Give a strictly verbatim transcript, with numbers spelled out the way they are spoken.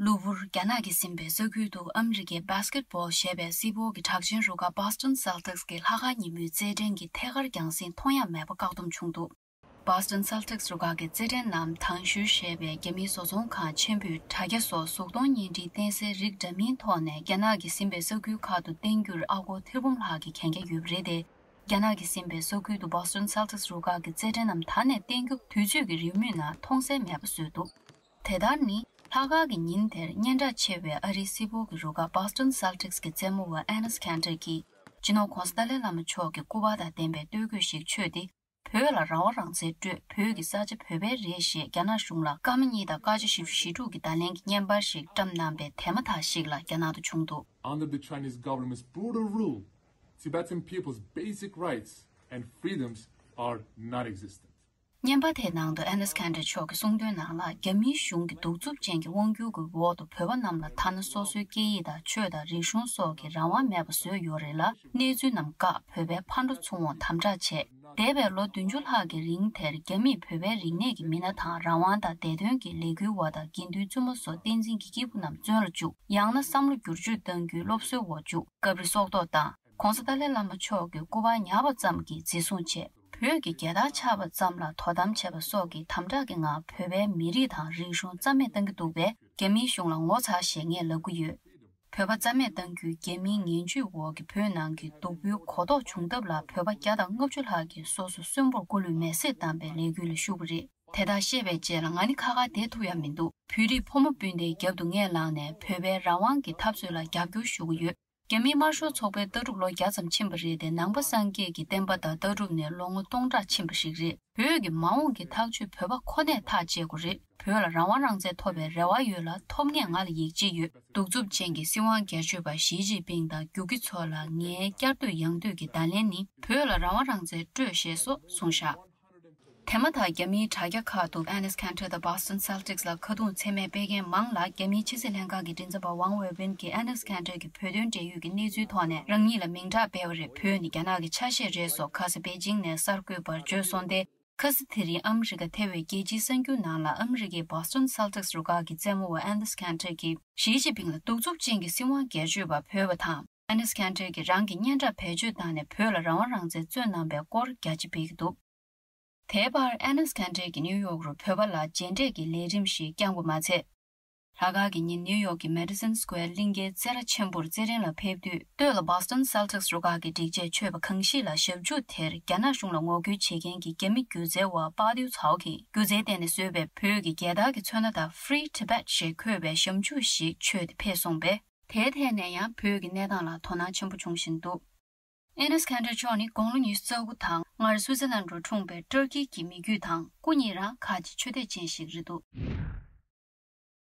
གློ་བུར་རྒྱ་ནག་གིས་ཟིན་པའི་ས་ཁུལ་དུ་ཨ་མི་རི་ཀའི་Basketball་ཞེས་པའི་སི་ཕོ་གི་གྲགས་ཅན་རུ་ཁག་Boston Celtics་གི་ལྷག་དཀར་ཉིན་མོའི་རྩེད་འགྲན་གྱི་ཐད་ཀར་རྒྱང་སྲིང་མཐོང་ཡ་མེད་པ་བཀག་སྡོམ་བྱུང་འདུག Boston Celtics་རུ་ཁག་གི་རྩེད་འགྲན་ནམ་དང་ཞུ་ཞེས་པའི་རྒྱ་མིའི་བཟོ་ཚོང་ཁང་ཆེན་པོས་དྲ་རྒྱ་སོགས་གཟུགས་མཐོང་བརྙན་འཕྲིན་བསྟན་སའི་རིགས་འདྲ་མིན་ཐོག་ནས་རྒྱ་ནག་གིས་ཟིན་པའི་ས་ཁུལ་ཁག་ཏུ་བསྟན་རྒྱུར་ཨ་སྒོར་ཐེར་འབུམ་ལྷག་གི་གན་རྒྱ་ཡོད་པ་རེད་དེ། རྒྱ་ནག་གིས་ཟིན་པའི་ས་ཁུལ་དུ་Boston Celtics་རུ་ཁག་གི་རྩེད་འགྲན་ནམ་ད་ནས་བསྟན་རྒྱུ་དུས་ཚོད་ཀྱི་རེའུ་མིག་ནང་མཐོང་གསལ་མེད་པ་བཟོས་འདུག་དེ་ལྟར་ནི་ལྷག་དཀར་གྱི་ཉིན་དེར་སྙན་གྲགས་ཆེ་བའི་ཨ་རིའི་སི་ཕོ་གི་རུ་ཁག་Boston Celtics་གི་རྩེད་མོ་བ་Enes་Kanter་གྱིས་སྤྱི་ནོར་༧གོང་ས་ཏཱ་ལའི་བླ་མ་མཆོག་གི་སྐུ་པར་དང་ལྡན་པའི་སྟོད་གོས་ཤིག་མཆོད་དེ། བོད་ལ་རང་དབང་རང་བཙན་སྤྲོད། བོད་ཀྱི་ས་ཆ་བོད་པའི་རེད་ཞེས་རྒྱ་ནག་གཞུང་ལ་སྐར་མ་གཉིས་དང་སྐར་ཆ་བཞི་བཅུ་ཞེ་དྲུག་གི་བརྡ་ལན་གྱི་བརྙན་པར་ཞིག་བཀྲམ་གནང་པའི་དེབ་མ་དག་ཞིག་ལ་རྒྱ་ནག་ཏུ་བྱུང་འདུག Under the Chinese government's brutal rule, Tibetan people's basic rights and freedoms are non-existent. བརྙན་པར་དེའི་ནང་དུ་Enes Kanter་མཆོག་གིས་གསུངས་དོན་ནང་ལ། རྒྱ་མིའི་གཞུང་གི་གདུག་རྩུབ་ཅན་གྱི་དབང་སྒྱུར་གྱི་འོག་ཏུ་བོད་པ་རྣམས་ལ་ཐ་ན་སོ་སོའི་སྐད་ཡིག་དང་ཆོས་དང་རིག་གཞུང་སོགས་ཀྱི་རང་དབང་མེད་པ་བཟོས་ཡོད་རེད་ལ། གནས་ཚུལ་རྣམས་བཀག་བོད་པའི་ཕར་འགྲོ་ཚུར་འོང་དམ་དྲག་བྱས། འདས་པའི་ལོ་བདུན་ཅུ་ལྷག་གི་རིང་དེར་རྒྱ་མིས་བོད་པའི་རིག་གནས་ཀྱི་མི་སྣ་དང་རང་དབང་དང་བདེ་དོན་གྱི་ལས་འགུལ་བ་དང་དགེ་འདུན་བཙུན་མ་སོགས་བསྟན་འཛིན་གྱི་སྐྱེས་བུ་རྣམས་བཙོན་ལ་བཅུག་ཡང་ན་བསམ་བློ་བསྒྱུར་བཅོས་གཏང་རྒྱུའི་སློབ་གསོའི་འོག་བཅུག་སྐབས་རེ་སྲོག་ཐོག་བཏང་། ༧གོང་ས་ཏཱ་ལའི་བླ་མ་མཆོག་གི་སྐུ་པར་ཉར་བ་ཙམ་གྱིས་འཛིན་བཟུང་བྱས། བོད་ཀྱི་རྒྱལ་དར་འཕྱར་བ་ཙམ་ལ་དོ་དམ་བྱས་པ་སོགས་ཀྱི་དམ་དྲག་གི་ངང་བོད་པའི་མི་རིགས་དང་རིག་གཞུང་རྩ་མེད་གཏང་གི་འདུག་པས། རྒྱ་མིའི་གཞུང་ལ་ངོ་ཚ་ཞེས་ངས་ལབ་ཀྱི་ཡོད། བོད་པ་རྩ་མེད་གཏང་རྒྱུའི་རྒྱ་མིའི་ངན་ཇུས་འོག་གི་བོད་ནང་གི་སྡུག་པོའི་གོ་རྟོགས་བྱུང་ཐབས་ལ། བོད་པ་བརྒྱ་དང་ལྔ་བཅུ་ལྷག་གིས་སོ་སོ་གསོན་པོར་བཀོལ་ལུས་མེར་སྲེག་བཏང་པའི་ལས་འགུལ་ལ་ཞུགས་པ་རེད། དེ་དག་ཤེས་པའི་རྗེས་ལ་ང་ནི་ཁ་ཁ་བསྡད་ཐུབ་ཡ་མི་འདུག་བོད་རིགས་ཕོ་མོ་སྤུན་ཟླའི་རྒྱབ་ཏུ་ངས་ལངས་ནས་བོད་པའི་རང་དབང་གི་འཐབ་རྩོད་ལ་རྒྱབ་སྐྱོར་ཞུ་གི་ཡོད། རྒྱ་མིའི་དམར་ཤོག་ཚོགས་པས་ལྟ་གྲུབ་ལོ་བརྒྱ་ཙམ་ཕྱིན་པ་རེད་དེ། ནང་པ་སངས་རྒྱས་ཀྱི་བསྟན་པ་དང་ལྟ་གྲུབ་ནས་ལོ་ངོ་སྟོང་ཕྲག་ཕྱིན་པ་ཞིག་རེད། བོད་ཀྱི་མ་འོངས་ཀྱི་ཐག་གཅོད་བོད་པ་ཁོ་ནས་ཐག་བཅད་དགོས་རེད། བོད་ལ་རང་དབང་རང་བཙན་ཐོབ་པའི་རེ་བ་ཡོད་ལ། ཐོབ་ངེས་ང་ལ་ཡིད་ཆེས་ཡོད། གདུག་རྩུབ་ཅན་གྱི་སྲིད་དབང་སྒེར་གཅོད་པ་ཞི་ཅིན་ཕིང་དང་རྒྱུག་ཁྱི་ཚོ་ལ་ངའི་བསྐྱར་ཟློས་ཡང་ཟློས་ཀྱི་བརྡ་ལན་ནི། བོད་ལ་རང་དབང་རང་བཙན་སྤྲོད་ཞེས་སོགས་གསུངས་བཞག་དེ་མ་ཐག་རྒྱ་མིའི་དྲ་རྒྱ་ཁག་ཏུ་Enes Kanter་དང་Boston Celtics་ལ་ཁ་རྡུང་མཚན་སྨད་སྤེལ་མཁན་མང་ལ། རྒྱ་མིའི་ཕྱི་སྲིད་ལྷན་ཁང་གི་མགྲིན་ཚབ་པ་ཝང་ཝེ་བིན་གྱིས་Enes Kanter་གྱི་བོད་དོན་འབྲེལ་ཡོད་ཀྱི་གནས་ཚུལ་ཐོག་ནས་རང་ཉིད་ལ་མིང་གྲགས་སྤེལ་བ་རེད། བོད་ནི་རྒྱ་ནག་གི་ཆ་ཤས་རེད་སོགས་ཁ་ས་པེ་ཅིང་ནས་གསར་འགོད་པར་བརྗོད་སོང་སྟེ། ཁ་ས་དེ་རིང་ཨ་མི་རི་ཀ་ཐེ་བའི་རྒྱལ་སྤྱིའི་གསར་འགྱུར་ནང་ལ་ཨ་མི་རི་ཀའི་Boston Celtics་རུ་ཁག་གི་རྩེད་མོ་བ་Enes Kanter་གྱིས་ཞི་ཅིན་ཕིང་ལ་གདུག་རྩུབ་ཅན་གྱི་སྲིད་དབང་སྒེར་གཅོད་པ་འབོད་པ་དང་། Enes Kanter་གྱིས་རང་གི་སྙན་གྲགས་བེད་སྤྱོད་བཏང་ནས་བོད་ལ་རང་དབང་རང་བཙན་རྩོད་གནང་པའི་སྐོར་རྒྱ་ཆེ་སྤེལ་གྱི་འདུག་དེའི་བར་Enes Kanter་གྱིས་ནིའུ་ཡོག་རུ་བོད་པ་ལ་རྗེས་འབྲས་ཀྱི་ལས་རིམ་ཞིག་བསྐྱངས་པ་མ་ཚད། ལྷག་དཀར་གྱི་ཉིན་ནིའུ་ཡོག་གི་Madison Square་གླིང་གའི་རྩེད་ར་ཆེན་པོར་རྩེད་རན་ལ་ཕེབས་དུས། སྟོད་ལ་Boston Celtics་རུ་ཁག་གི་སྒྲིག་ཆས་མཆོད་པ་གང་ཞིག་ལ་ཞབས་ཞུ་དེར་རྒྱ་ནག་གཞུང་ལ་ངོ་རྒོལ་བྱེད་མཁན་གྱི་རྒྱ་མི་སྒྱུ་རྩལ་བ་པཱ་ཏིའུ་ཚའོ་གིས་སྒྱུ་རྩལ་སྟེང་ནས་བཟོས་པའི་བོད་ཀྱི་རྒྱལ་དར་གྱི་ཚོན་སྣ་དང་Free Tibet་ཞེས་འཁོད་པའི་ཞབས་ཞུ་ཞིག་མཆོད་དེ་ཕེབས་སོང་པས། དེའི་ཐད་ནས་ཡང་བོད་ཀྱི་གནས་སྟངས་ལ་དོ་སྣང་ཆེན་པོ་བྱུང་བཞིན་འདུག Enes Kanter་མཆོག་ནི་དགུང་ལོ་ཉི་ཤུ་རྩ་དགུ་དང་སྔར་སུའུ་ཙེར་ལན་རུ་འཁྲུངས་པའི་ཏུར་ཀི་གི་མི་རྒྱུད་དང་སྐུ་ཉིད་རང་ཁ་ཆེ་ཆོས་དད་ཅན་ཞིག་རེད་འདུག